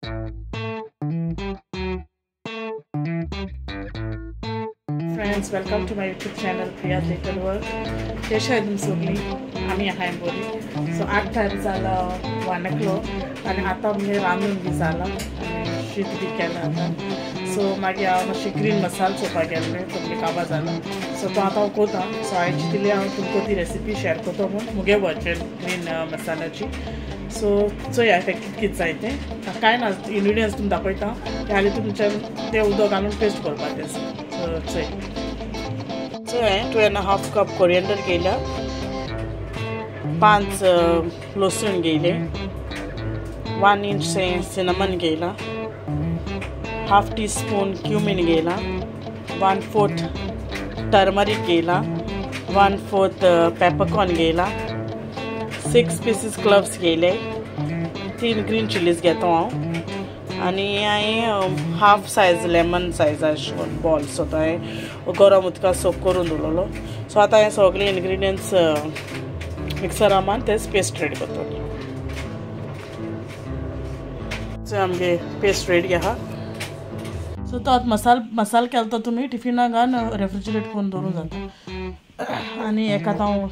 Friends, welcome to my YouTube channel Priya's Little World. कशें आहाय तुमी सगळीं? आमी आहाय बरी. सो 8 टायम जाला 1 o'clock आनी आतां आमगे रांदून बी जालां आनी शीत बी केलां आतां. सो मागीर हांव मातशें ग्रीन मसाल चोवपाक गेल्लें, तुमगे काबार जाला. सो तो आतां हांव कोता. सो हांवें चिंतलें हांव तुमकां ती रेसिपी शेअर करता म्हूण, मुगे वर्जन ग्रीन मसाल्याची. सो चोया तें कितें कितें जाय तें. कांय ना, इनग्रिडियंट्स तुमकां दाखयता आनी तुमच्यान तें उदक घालून पेस्ट करपाचें. सो चोय. सो हांवें 2.5 कप कोरिएंडर घेयल्या, 5 लसूण घेयले, 1 इंच सिनामन घेयला, 1/2 टीस्पून क्युमीन घेयला, 1/4 टर्मरीक घेयला, 1/4 पेपरकॉर्न घेयला, 6 पीसीस क्लव्स घेयले, 3 ग्रीन चिलीज घेता हांव आनी हांवें 1/2 size lemon size ball. So तो हांवें गरम उदकांत सोक करून दवरलो. सो आतां हांवें सगळे इनग्रिडियंट्स मिक्सरा मारून तेच पेस्ट रेडी करतलें. सो आमगे पेस्ट रेडी आहा. सो तो आतां मसाल केलो तो तुमी टिफिना घालून रेफ्रिजरेट करून दवरूंक जाता. आनी एका आतां हांव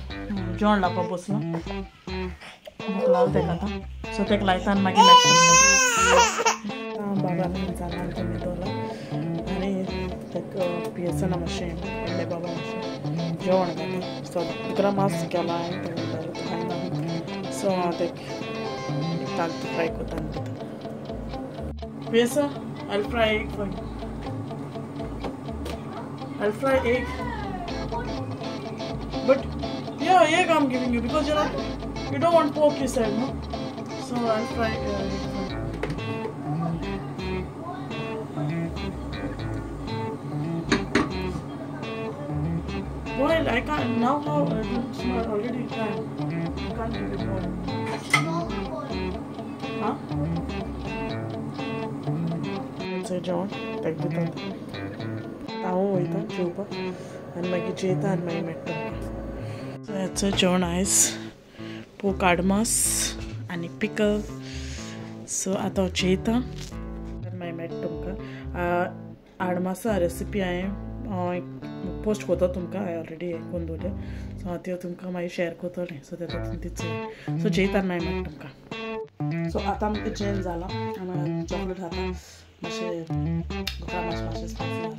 जेवण लावपाक बसलां, भूक लागला तेका आतां. सो तेका लायता आनी मागीर मेळटा. बाबा जाला आनी दवरला आनी तेका पियेसना मातशें व्हडलें बाबा मातशें जेवण घातलें. सो ग्रामास केलां हांवें, खायना. सो हांव तेका ताक फ्राय करता आनी दिता. पियेसा, I'll fry egg for you. I'll fry egg. But yeah, egg I'm giving you because you're not, you don't want pork, you said, no? So I'll fry egg for you. Boil, I can't now. How it's not already time. I can't give you boil. Huh? जेवण ताका दिता हांव वयता जेवपाक आनी मागीर जेयता आनी मागीर मेळटा तुमकां. सो हेचो जेवण आयज पोक आडमास आनी पिकल. सो आतां हांव जेयता आनी मागीर मेळटा तुमकां. आडमासा रेसिपी हांवें पोस्ट करता तुमकां, हांवें ऑलरेडी हें करून दवरल्या. सो हांव त्यो तुमकां मागीर शेअर करतलें. सो तेका तुमी ती चोय. सो जेयता आनी मागीर मेळटा तुमकां. सो आतां आमकां जेवण जालां, आमी चॉकलेट खाता मातशें तुका मातशें मातशें स्पायसी जाला.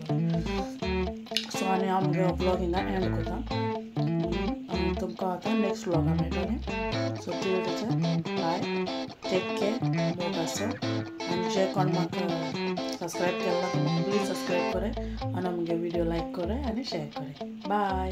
सो आनी हांव म्हगे व्लॉग हिंगा एंड करता. तुमकां आतां नेक्स्ट व्लॉगा मेळटलें. सो टिल तेचे बाय, टेक केअर, मोग आसो. आनी जे कोण म्हाका सबस्क्रायब केला तुमकां प्लीज सबस्क्रायब करे आनी म्हगे व्हिडियो लायक करे आनी शेअर करे. बाय.